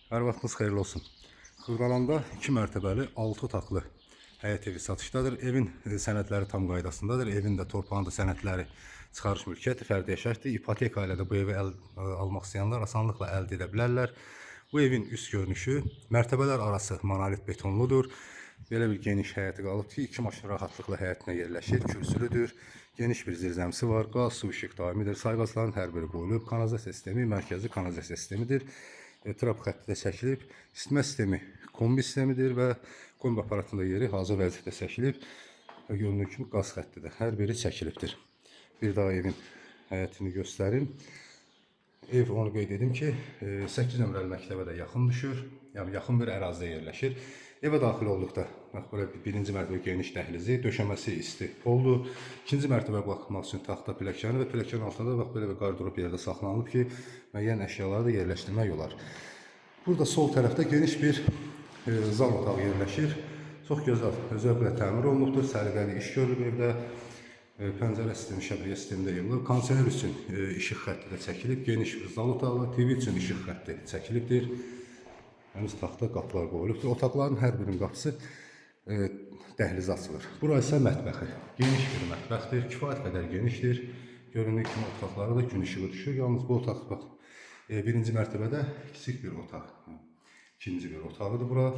Hər vaxtınız xeyirli olsun. Xırdalanda 2 mərtəbəli 6 otaqlı həyət evi satışdadır. Evin sənədləri tam qaydasındadır. Evin də torpağın da sənədləri çıxarış mülkiyyəti, fərdi yaşayışdır. İpoteka ilə də bu evi almaq istəyənlər asanlıqla əldə edə bilərlər. Bu evin üst görünüşü mərtəbələr arası monolit betonludur. Belə bir geniş həyəti qalıb ki, iki maşın rahatlıqla həyətinə yerləşir, kürsülüdür. Geniş bir zirzəmisi var, qaz, su, işıq daimidir. Sayğacların hər biri qoyulub. Kanalizasiya sistemi mərkəzi kanalizasiya sistemidir. Trap xətti də çəkilib. İsitmə sistemi kombi sistemidir və kombi aparatının da yeri hazır vəziyyətdə çəkilib. Və göründüyü kimi qaz xətti də hər biri çəkilibdir. Bir daha evin həyətini göstərim. Ev onu qeyd edim ki, 8 nömrəli məktəbə də yaxın düşür. Yəni yaxın bir ərazidə yerləşir. Evə daxil olduqda bax belə bir birinci mərtəbə geniş dəhlizi, döşəməsi isti poldur. İkinci mərtəbə baxmaq üçün taxta pilləkəni və pilləkənin altında da bax belə bir qardırop yerdə saxlanılıb ki, müəyyən əşyaları da yerləşdirmək olar. Burada sol tərəfdə geniş bir zal otağı yerləşir. Çox gözəl, zövqlə təmir olunubdur, səliqəli iş görülüb evdə. Pəncərə sistemi, şəbəkə sistemi də yığılıb. Kondisioner üçün işıq xətti də çəkilib. Geniş bir zal otağı, TV üçün işıq xətti çəkilibdir. Həmiz taxta qapılar qoyulubdur. Otaqların hər birinin qapısı dəhlizə açılır. Bura isə mətbəxi. Geniş bir mətbəxdir, kifayət qədər genişdir. Göründüyü kimi otaqlara da gün işığı düşür. Yalnız bu otaq bax birinci mərtəbədə kiçik bir otaq. İkinci bir otağıdır bura.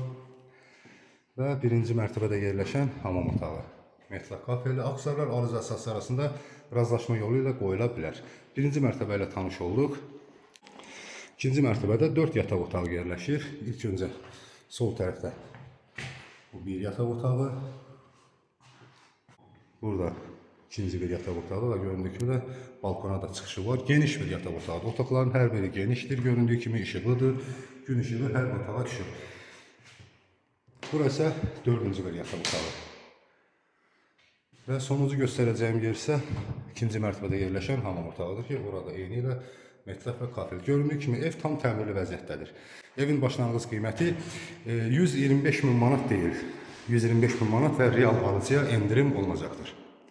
Və birinci mərtəbədə yerləşən hamam otağı. Metlaq kafeli aksarlar alıcı əsası arasında razılaşma yolu ilə qoyula bilər. Birinci mərtəbə ilə tanış olduq. İkinci mərtəbədə 4 yataq otağı yerləşir. İlk öncə sol tərəfdə bu bir yataq otağı. Burada ikinci bir yataq otağı və göründüyü kimi də balkona da çıxışı var. Geniş bir yataq otağıdır. Otaqların hər biri genişdir. Göründüyü kimi işıqlıdır. Gün işığı hər otağa düşür. Burası isə dördüncü bir yataq otağı. Və sonuncu göstərəcəyim yer isə ikinci mərtəbədə yerləşən hamam otağıdır ki, orada eyni ilə metlaq və kafel. Göründüyü kimi ev tam təmirli vəziyyətdədir. Evin başlanğıc qiyməti 125 min manat deyil. 125 min manat və real alıcıya endirim olunacaqdır.